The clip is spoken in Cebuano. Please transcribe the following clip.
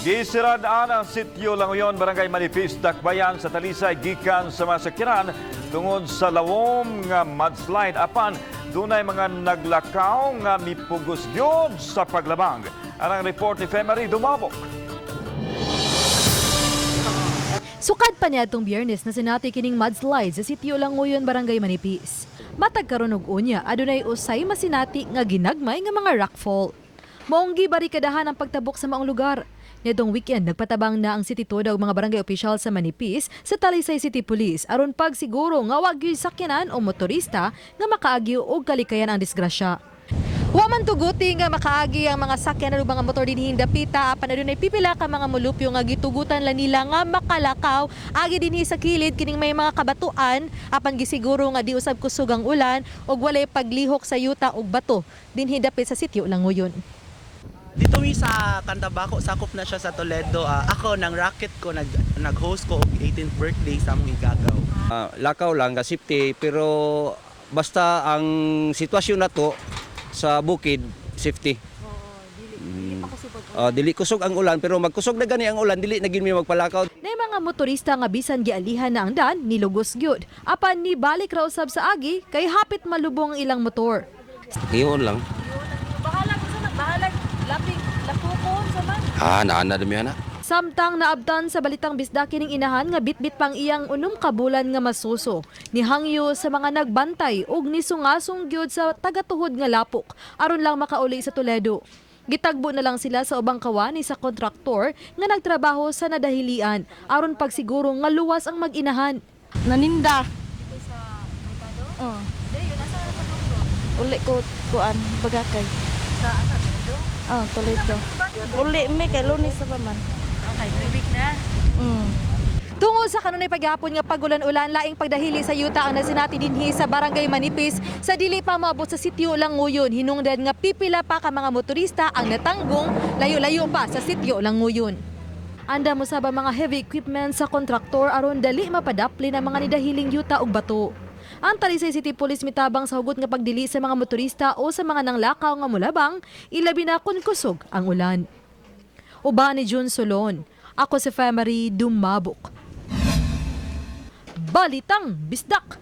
Gisiradaan ang sitio Languyon, Barangay Manipis, Dakbayan sa Talisay gikan sa mga sakyanan tungod sa lawom nga mudslide, apan dunay mga naglakaw nga mipugos gyud sa paglabang. Ang report ni Femery Dumabok. Sukad pa niadtong Biyernes nasinati kining mudslide sa sitio Languyon, Barangay Manipis. Matag karon og unya, adunay usay masinati nga ginagmay nga mga rockfall. Maong gibarikadahan ang pagtabok sa maong lugar. Niadtong weekend, nagpatabang na ang City Toda ug mga barangay opisyal sa Manipis sa Talisay City Police aron pagsiguro nga wa gyud sakyanan o motorista nga makaagi og kalikayan ang disgrasya. Wa man tuguti nga makaagi ang mga sakyanan ug mga motor dinhing dapita, apan adunay pipila ka mga molupyo nga gitugutan lang nila nga makalakaw agi dinhi sa kilid kining may mga kabatuan, apan gisiguro nga di usab kusog ang ulan ug walay paglihok sa yuta ug bato dinhi dapit sa sitio Languyon. Dito mi sa Cantabaco, sakop na siya sa Toledo. Ako nang racket ko, nag-host ko og 18th birthday sa among igagaw. Lakaw lang ka safety, pero basta ang sitwasyon nato sa bukid, safety. Dili kusog ang ulan, pero magkusog na gani ang ulan, dili na gyud mi magpalakaw. Nay mga motorista nga bisan gialihan na ang daan, nilugos gyud. Apan ni balik ra usab sa agi kay hapit malubong ang ilang motor. Ngayon lang. Bahalag sa bahalag laping lapukon sa man. Naana dami ana. Samtang naabtan sa Balitang Bisdak kining inahan nga bitbit pang iyang 6 ka bulan nga masuso. Nihangyo sa mga nagbantay ug nisungasong gyud sa tagatuhod nga lapok aron lang makauli sa Toledo. Gitagbo na lang sila sa ubang kawani sa kontraktor nga nagtrabaho sa nadahilian aron pagsiguro nga luwas ang mag-inahan. Naninda. Oh. Uli ko kuan bagakay. Sa Toledo? Oh, Toledo. Uli mi kay Lunes sa pa man. Okay, week na. Tungod sa kanunay paghapon nga pagulan-ulan, laing pagdahili sa yuta ang nasinati dinhi sa Barangay Manipis sa dili pa moabot sa sitio Languyon. Hinungdan nga pipila pa ka mga motorista ang natanggong layo-layo pa sa sitio Languyon. Anda mo sa ba mga heavy equipment sa kontraktor aron dali mapadapli na mga nidahiling yuta ug bato. Ang Talisay City Police mitabang sa hugot nga pagdili sa mga motorista o sa mga nanglakaw nga mulabang, ilabi na kun kusog ang ulan. Uban ni June Solon. Ako si Femery Dumabok. Balitang Bisdak!